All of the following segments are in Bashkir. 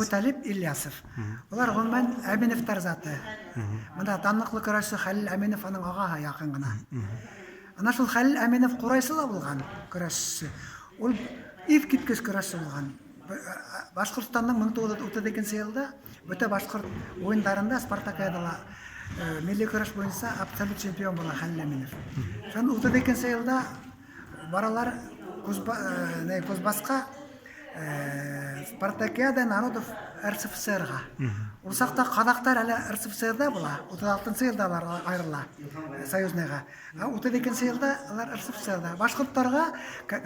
Әбүталип Ильясов. Улар гомумән Әминевтар заты. Мында данлыҡлы көрәшсе Хәлил Әминев аның ағаһы яҡын ғына. Ана шул Хәлил Әминев ҡурайсы ла булған көрәшсе. Ул иҫ киткес көрәшсе булған. Башҡортостандың 1932 йылда бөтә башҡорт уйындарында Спартакиадала милли көрәш буйынса абсолют чемпион була Хәлил Әминев. Шунан 32 йылда Баралар Кузбасска Спартакиада народов РСФСР-ға. Ул саҡта ҡаҙаҡтар әле РСФСР-ҙа була, 36 йылда алар айырыла союзныйға. Ә 32 йылда алар РСФСР-ҙа. Башҡорттарға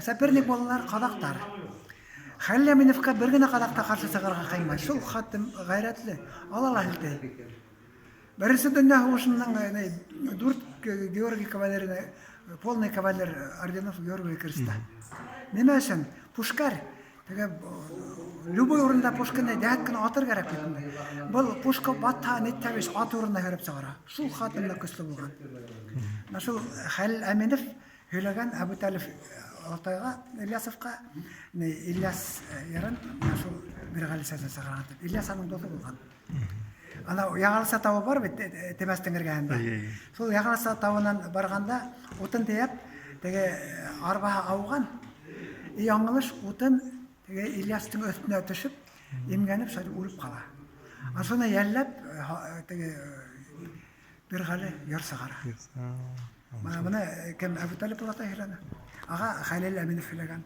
соперник булалар ҡаҙаҡтар. Хәлил Әминевҡа бер генә ҡаҙаҡ та ҡаршы сығырға ҡыймай. Шул хәтлем ғәйрәтле, ала ла һелтәй. Беренсе дөнья һуғышының дүрт Георгий кавалерына, полный кавалер орденов Георгий Креста. Нимә өсөн? Пушкарь. Теге любой урында пушканы дәһәт кенә атыр кәрәк бит инде. Был пушка батһа, нитһә бит ат урынына һөрөп сығара. Шул хатынлы көслө булган. Менә шул Хәлил Әминев һөйләгән Әбүтәлев олатайға, Ильясовка, Ильяс йырын менә шул Мирғали сәсен сығарган дип. Ильяс аның дуҫы булган. Ана Яңалса тавы бар бит Темәстең эргәһендә. Шул Яңалса тавынан барганда утын төяп, теге арбаһы ауган. И яңылыш утын теге Ильястың өстенә төшеп, имгәнеп, шулай үлеп кала. Ана шуны йәлләп, теге Биргали йыр сығара. Менә моны кем Әбүталип олатай һөйләне. Ага Хәлил Әминев һөйләгән.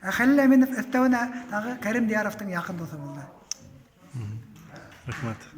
Ә Хәлил Әминев өҫтәүенә тағы Кәрим Дияровтың яҡын дуҫы булды. Рәхмәт.